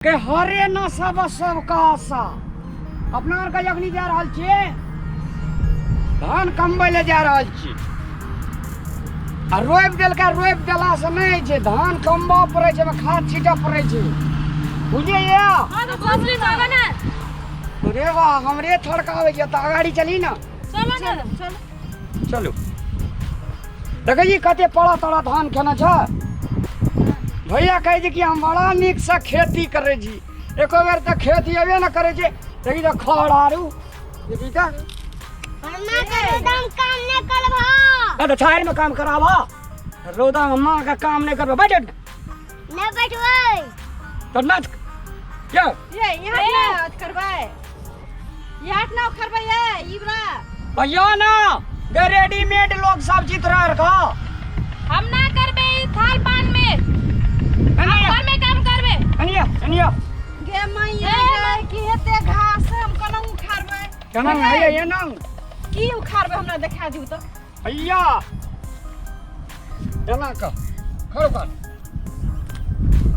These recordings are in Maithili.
के हरे न सब सबका आशा। अपना आरके जखनी जा रहल छियै, धान कमबै लए जा रहल छी आ रोपि देलकै। रोपि देलासँ नहि होइ छै, धान कमबऽ पड़ै छै, ओहिमे खाद छीटऽ पड़ै छै, बुझलियै? हाँ तो सोच ली चलो ना। अरे वाह, हमरे थड़काबै छै तऽ अगाड़ी चली ना। चलो ना, चलो। चलू, देखै छी कते पड़ा तड़ा धान खेने छै। भैया कहै छै कि हम बड़ा नीकसँ खेती करै छी, एको बेर तऽ खेती अबे ने करै छै। देखी तऽ खड़ आरू देखी तऽ। हमरा के रौदा में काम नहीं करबा। तऽ छाहरिमे काम कराबऽ, रौदामे माँके काम नहि करबै, बैठ। नहीं बैठबै। तऽ नाच यौ। ये यहाँ ना अथ करबै, यहाँ ना उखड़बै, ये ई वाला। भैया ना गे, रेडीमेड लोग सब चित्र रखा। हम ना करबे ई थाल पान में, हम घर में काम करबे। अनिया, अनिया। गे मैया गे, की हेते घास, हम केना उखाड़बै? केना है ये ना? की उखाड़बै, हमरा देखा दिउ तऽ। भैया, केना कह, खड़ो कर।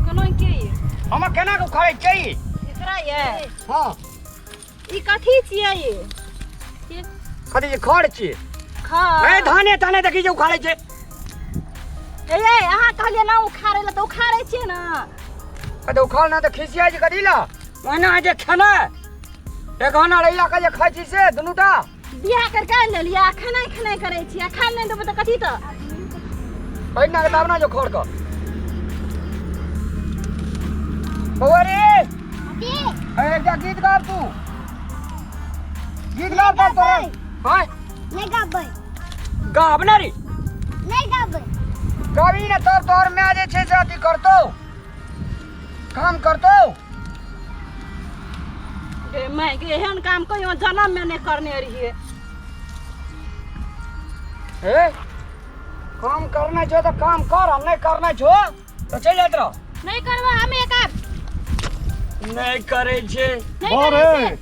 केना के? हम केना के उखाड़ै छै एकरा ये? हाँ। ई कथी छियै ये? कथी छै? खड़ छियै। खड़? ए, धाने ताने देखी जे उखाड़ै छै। ए, अहाँ कहलियै ना उखाड़ै लए तऽ उखाड़ै छियै ना। कथी उखाड़ना तऽ खिसिया छै कथी ला? ओहिना होइ छै खेनाइ, एक घना रैया के जे खाइ छी से दुनूटा। बियाह करके आनि लेलियै आ खेनाइ खेनाइ करै छियै, आ खाय नहि देबै तऽ कथी तऽ? पहिना के दाबना जो खड़ के। बौआ रे। की? ए, एकटा गीत गाब तू, गीत गाब तब तोरा। हाँ। नहीं गाबै। गाब ना रे। नहीं गाबै। गाबी ने, तब तोहर माय जे छै से अथी करतौ, काम करतौ। गे माय गे, एहन काम कहियो जन्म में नहि करने रहियै। हे, काम करना छौ तऽ काम कर आ नहि करना छौ तऽ चलि जाइत रह। नहीं करबो हम एकर। नहि करै छै। नहीं करै बारे छै।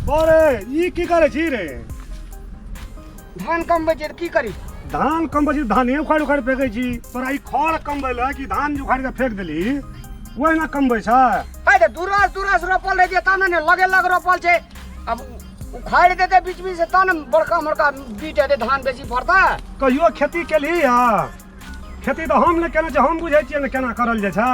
बारे, ई की करै छी रे? धान कमबै छै तऽ की करी? धान कमबै छी, धाने उखाड़ि उखाड़ि फेकै छी। तोरा ई खड़ कमबै लए कि धान जे उखाड़ि कऽ फेंक देली ओहिना कमबै छै? है तऽ दूरस दूरस रोपल रहै छै तब ने, लगे लग रोपल छै। अब उखाड़ि देतै बीच बीच से तब ने बड़का बड़का बीट हेतै, धान बेसी फड़तै। कहियो खेती केलही? हँ, खेती तऽ हम नहि केने छी, हम बुझै छियै ने केना करल जाइ छै।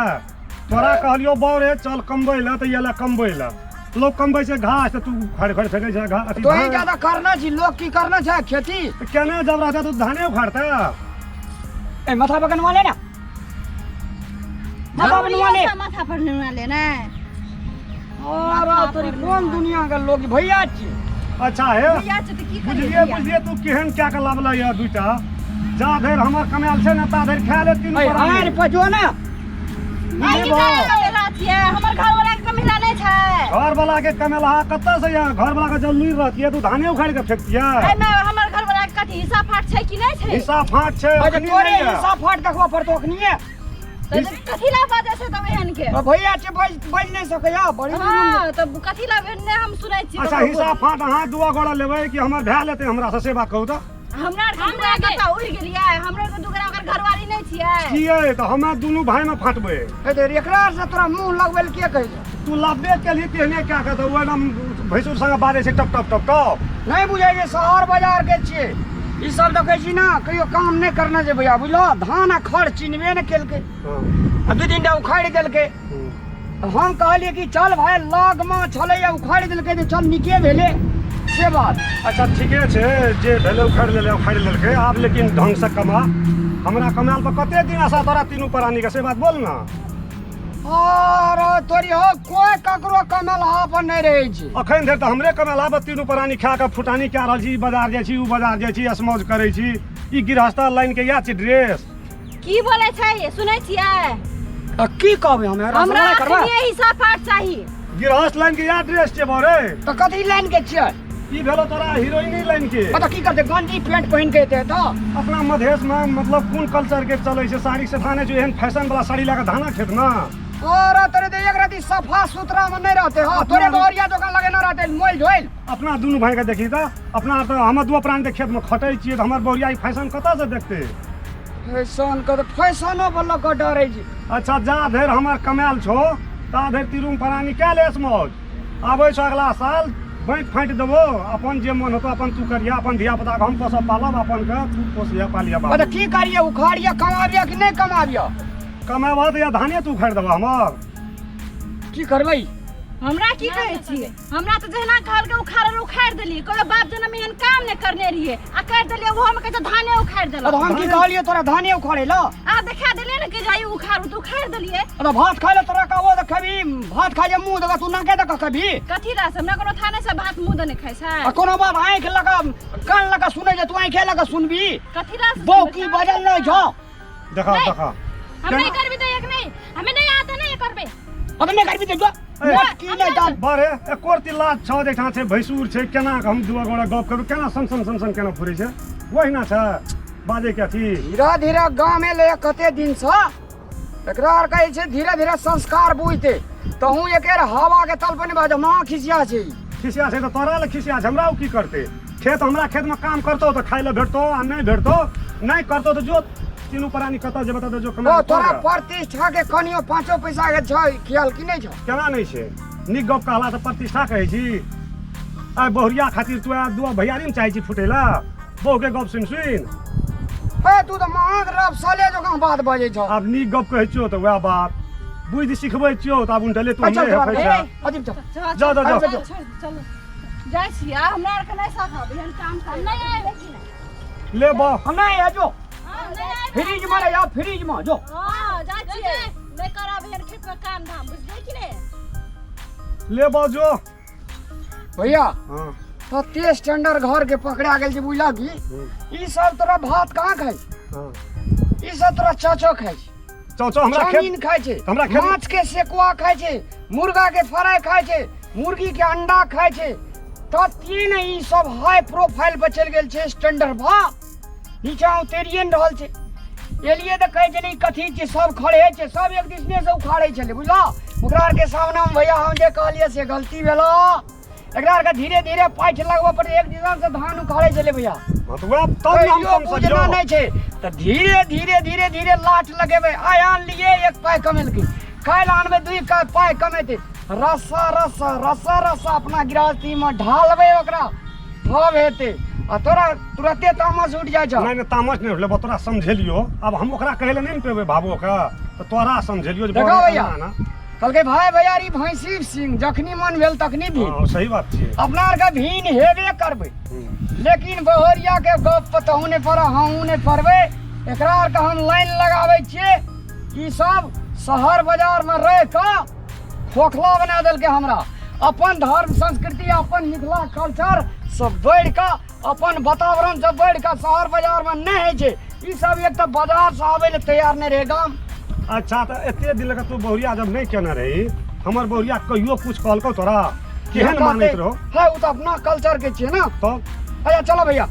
तोरा कहलियौ बौ रे, चल कमबै लए, तऽ एलै कमबै लए। लोक कमबै छै घास तऽ तू उखाड़ि उखाड़ि फेकै छै घास, अथी तोही धान। ज्यादा करना छी, लोग की करना छै खेती? तऽ केना जब रहतै तऽ धाने उखाड़तै। ए, माथा पर कनवा ले ना, माथा पर नुआ ले। माथा पर नुआ ले ने। अरे तोरी, कोन दुनिया के लोग भैया छी? अच्छा हे। भैया छै तऽ की करियै? बुझलियै? भैया? बुझलियै तू केहन क्या के लाबले यऽ दूटा? जा धरि हमर कमायल छै ने ता धरि खा ले तीनू ए, प्राणी। आर पजो ना। नहि, की करै कमेला छियै? हमर घरवाला के कमेला नहि छै? घर वाला के कमेलहा कतऽ से यहाँ? घर वाला के जब लुरि रहतियै तऽ धाने उखाड़ि के फेंकतियै? एहिमे हमर घरवाला के कथी हिस्सा फाट छै कि नहि छै? हिस्सा फाट छै। अच्छा, अखनी तोरे नहि यऽ। हिस्सा फाट देखबऽ पड़तौ अखनिये। तऽ कथी ला बाजै छै तब एहन के? आ भैया छै, बाजि बाजि नहि सकैया बड़ी। हाँ, तब कथी ला नहि हम सुनै छी। अच्छा, हिस्सा फाट अहाँ दुआ गोड़ा लेबै कि हमर भाय लेतै हमरा से, से बात कहू तऽ। हमरा आरके हमरा कतऽ उड़ि गेलियै? हमरा आरके दुगरा ओकर घरवाली नहि छियै? कियै तऽ हमे दुनू भाय मे फाटबै। हे देर, एकरा से तोरा मुंह लगबै लए के कहै छै? तू लाबे केलही तेहने क्या के तऽ ओहिना भैंसुर संगे बाजै छै टप टप टप टप। नहीं बुझै छै, शहर बाजार के छियै ई सब। देखै छी ना, कहियो काम नहि करना छै भैया, बुझलो? धान आ खड़ चिन्हबे ने केलकै आ दू तीन टा उखाड़ि देलकै। हम कहलियै कि चल भाय, लग मे छलैया, उखाड़ि देलकै तऽ चल नीके भेलै, से बात। अच्छा, ठीके छै, जे भेलै उखाड़ि लेलै, उखाड़ि लेलकै आब, लेकिन ढंग से कमा। हमरा कमायल पर कते दिन आशा तोरा तीनू प्राणी के, से बात बोल ना। और तोरी हो, कोई ककरो कमेल पर नहि रहै छै। अखन धरि तऽ हमरे कमायल आब तीनू प्राणी खा कऽ फुटानी कए रहल छी। ई बाजार जाइ छी, ओ बाजार जाइ छी, असमौज करै छी। ई गृहस्थ लाइन के इएह छै ड्रेस? की बोलै छै, सुनै छियै? आ की कहबै हम? हमरा रसमलाई करबै। अखनिये हिस्सा फाट चाही। गृहस्थ लाइन के इएह ड्रेस छै बरे? तऽ कथी लाइन के छियै? ई भेलो तोरा हीरोइनी लाइन के। तऽ की करतै, गंजी पैंट पहिन के एतै तऽ? अपना मधेश में मतलब कोन कल्चर के चलै छै? साड़ी से धाने छै, एहन फैशन वाला साड़ी लगा धाना खेत ना। और तोरे तऽ एक रति सफा सुथरा में नहीं रहते। हाँ, तोरे गोरिया दोकान लगे ना रहते मोल धोइल। अपना दुनू भाई के देखी तऽ अपना तऽ हमर दुआ प्राण के खेत में खटै छियै तऽ हमर बहुरिया ई फैशन कतऽ से देखतै? फैशन के तऽ फैशनो पर लऽ कऽ डरै छै। अच्छा, जा धरि हमर कमायल छौ ता धरि तिरुम प्राणी कए लेस मौज। आबै छौ अगला साल बाँटि फाँटि देबो, अपन जे मन हेतौ अपन तू करिहे, अपन धिया पुताके हम पोसब पालब, अपन के तू पोसिहे पालिहे बाबू। तऽ की करिए, उखाड़िए कमाबिए कि नहि कमाबिए? कमेबह तऽ या धाने तू उखाड़ि देबह हमर? की करबै? हमरा की कहै छियै? हमरा तऽ जहिना कहलकै उखाड़ल उखाड़ि देलियै। कोनो बाप जनम एहन काम नहि करने रहियै आ करि देलियै, ओहोमे कहै छै धाने उखाड़ि देलक। अब हम की कहलियै तोरा धाने उखाड़े ला? आ देखा देलियै ने कि जाई उखाड़ू तऽ उखाड़ि देलियै। अरे भात खाइ ले तोरा कहबो तऽ खेबही, भात खाइ जे मुँह देगा तू नाके दऽ कऽ खेबही? कथी ला से? हमरा कोनो थाने से भात मुँह दने खाइ छै? आ कोनो बात आँखि लगा कान लगा सुनै जे तू आँखे लगा सुनबी? कथी ला से? बौ की बजल नहि छौ? देखा नहीं। देखा, हम नहीं करबी तो एक नहीं, हमें नहीं आता ना ये करबे। अब नहीं करबी तो जो मोट की नहीं जान। बारे एको रत्ती लाज छौ? जैठाँ छै भैंसुर छै, केना कऽ हम दू गोरा गप करू, केना सन सन सन सन केना फुरै छै, ओहिना छै बाजै के अथी। धीरे धीरे गाँव में ले कते दिन से एकरा आर कहै छै धीरे धीरे संस्कार बुझते, तहूँ एकर हवा के तल पर नहीं बाजो, माँ खिसिया छै। खिसिया छै तऽ तोरा लए खिसिया छै, हमरा ओ की करतै? खेत हमरा खेतमे काम करतौ तऽ खाइ लए भेटतौ आ नहि भेटतौ, नहि करतौ तऽ जो तीनू प्राणी कतऽ जेबै ततऽ जो कमाइ ओ लए। तोरा तोरा प्रतिष्ठा के कनियो पाँचो पैसा के छै ख्याल की नहि छौ? केना नहि छै? नीक गप कहला तऽ प्रतिष्ठा कहै छी? आइ बहुरिया खातिर तू आइ दू भैयारी ने चाहै छी फुटै लए बहुके गप सुनि सुनि। हे तू तऽ महग रब साले जकाँ बात बजै छौ। आब नीक गप कहै छियौ तऽ वएह बात बुद्धि सिखबै छियौ तऽ आब उनटले तू चल नहि तोरा हेपै ए, छै। अजीब चल। चल। जाओ, जाओ, जाओ। चल चल, जाइ छी आ हमरा आरके नहि सकब एहन काम हम कर। नहीं आएबे कि नहीं? ले बा। हम नहीं है जो हाँ, नहीं आएबे। फ्रिज में रह, फ्रिज में जो। हाँ, जाइ छियै, नहि करब एहन खेतमे काम धाम, बुझलियै कि नहि? ले बा जो। भैया। हाँ। तते स्टैंडर्ड घर के पकड़ा गेल छै, बुझलक की? ई सब तोरा भात कहाँ खाइ छै? हाँ। ई सब तोरा चाचो खाइ छै। चौ चौ हमरा खेत चाउमीन खाइ छै, हमरा खेत- माछ के सेकुआ खाइ छै, मुर्गा के फ्राई खाइ छै, मुर्गी के अंडा खाइ छै। तते ने ई सब हाई प्रोफाइल पर चलि गेल छै, स्टैंडर्ड भा नीचा उतरिए ने रहल छै। एलियै तऽ कहै छलै कथी छै, सब खड़े छै, सब एक दिसने से उखाड़ै छलै, बुझलऽ? ओकरा आरके सामनेमे भैया हम जे कहलियै से गलती भेलो। एकरा आरके धीरे धीरे पाठि लगबऽ पड़ै। एक दिसन से धान उखाड़ै छलै भैया। हाँ तऽ वएह तब ने हम कहियो कम बुझना सकियौ। नहि छै तऽ धीरे धीरे धीरे धीरे लाठ लगेबै। आइ आनलियै एक पाइ कमेलकै, काल्हि आनबै दुइ पाइ कमेतै। रस्सा रस्सा रस्सा रस्सा अपना गृहस्थीमे ढालबै ओकरा, तब हेतै। आ तोरा तुरते तामस उठि जाइ छौ। नहि नहि, तामस नहि उठलै बा, तोरा समझेलियो। आब हम ओकरा कहै लए नहि ने पेबै भाबोके, तऽ तोरा समझेलियो जे देखो बौआ भैया। एना एना। कहलकै भाय भैयारी भैंसी सिंह, जखनी मन भेल तखनी भी। हाँ, सही बात छियै। अपना आरके भीन हेबे करबै, लेकिन बहरिया के गप पर तहूँ नहि पड़ह, हमहूँ नहि पड़बै। एकरा आरके हम लाइन लगाबै छियै। ई सब शहर बाजारमे रहि कऽ खोखला बना देलकै हमरा। अपन धर्म संस्कृति अपन मिथिला कल्चर सब बढ़ि कऽ, अपन वातावरण सब बढ़ि कऽ शहर बाजारमे नहि होइ छै। ई सब एक तऽ बाजारसँ आबै लए तैयार नहि रहै गाम। अच्छा तऽ एते दिन लग तू बहुरिया जब नहि केने रही, हमर बहुरिया कहियो कुछ कहलकौ तोरा? केहन मानैत रहो? है, ओ तऽ अपना कल्चर के छियै ने। तब अच्छा चलो भैया।